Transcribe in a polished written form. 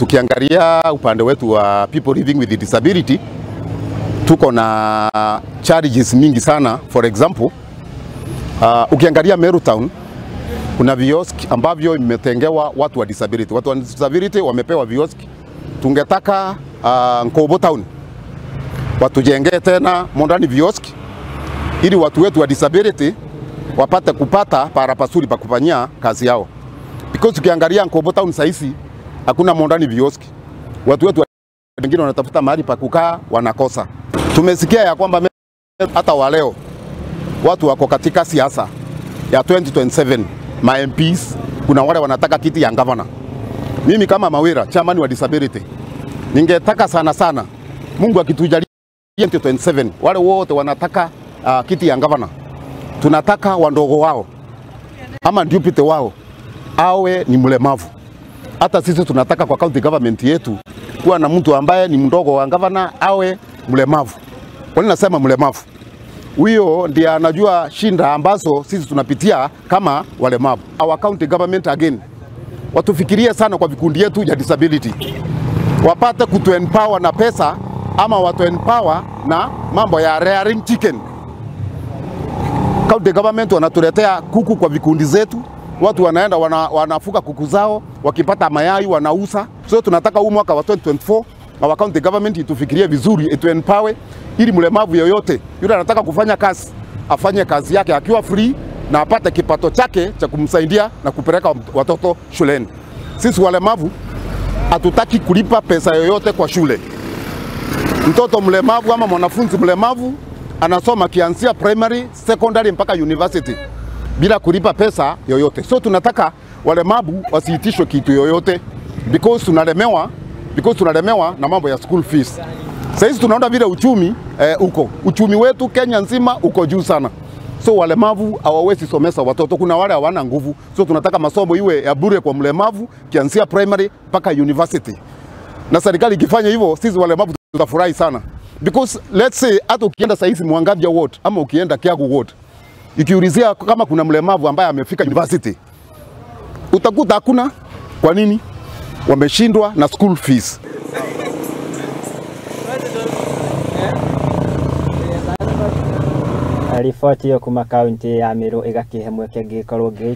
Tukiangalia upande wetu wa people living with disability, tuko na challenges mingi sana. For example, ukiangalia Meru Town kuna viosk ambavyo imetengewa watu wa disability. Watu wa disability wamepewa viosk. Tungetaka Nkobo Town watujengee tena modern viosk ili watu wetu wa disability wapate kupata para pasuri pa kufanyia kazi yao. Because ukiangalia Nkobo Town saisi hakuna modern viosk. Watu wetu wengine wanatafuta mahali pa kukaa wanakosa. Tumesikia ya kwamba hata wa leo watu wako katika siasa ya 2027 ma MPs, kuna wale wanataka kiti ya governor. Mimi kama Mawira, chairman wa disability, ningetaka sana sana Mungu akitujalia 2027 wale wote wanataka kiti ya governor, tunataka wandogo wao ama deputy wao awe ni mlemavu. Hata sisi tunataka kwa county government yetu kuwa na mtu ambaye ni mdogo wa governor awe mlemavu. Kwa nini nasema mlemavu? Huyo ndiye anajua shinda ambazo sisi tunapitia kama walemavu. Our county government again watufikirie sana kwa vikundi yetu ya disability, wapate kutu empower na pesa ama watu empower na mambo ya rearing chicken. County government wanatuletea kuku kwa vikundi zetu, watu wanaenda wanafuga kuku zao, wakipata mayai wanauza. So tunataka huu mwaka wa 2024 our county government itufikirie vizuri, itu empower ili mlemavu yoyote yule anataka kufanya kazi afanye kazi yake akiwa free na apate kipato chake cha kumsaidia na kupeleka watoto shuleni. Sisi walemavu hatutaki kulipa pesa yoyote kwa shule. Mtoto mlemavu ama mwanafunzi mlemavu anasoma kianzia primary, secondary mpaka university bila kulipa pesa yoyote. So tunataka walemavu wasiitishwe kitu yoyote because tunalemewa na mambo ya school fees. Sasa hizi tunaona vile uchumi uko. Uchumi wetu Kenya nzima uko juu sana. So walemavu hawawezi somesa watoto, kuna wale hawana nguvu. So tunataka masomo iwe ya bure kwa mlemavu kianzia primary mpaka university. Na serikali ikifanya hivyo sisi walemavu tutafurahi sana. Because let's say hata ukienda sasa hizi Mwangavya ward ama ukienda Kiagu ward, ikiulizia kama kuna mlemavu ambaye amefika university, utakuta hakuna. Kwa nini? Wameshindwa na school fees. Riboti ĩyo kuma kaunti ya Meru ĩgakĩhe mweke ngĩkorwo ngĩ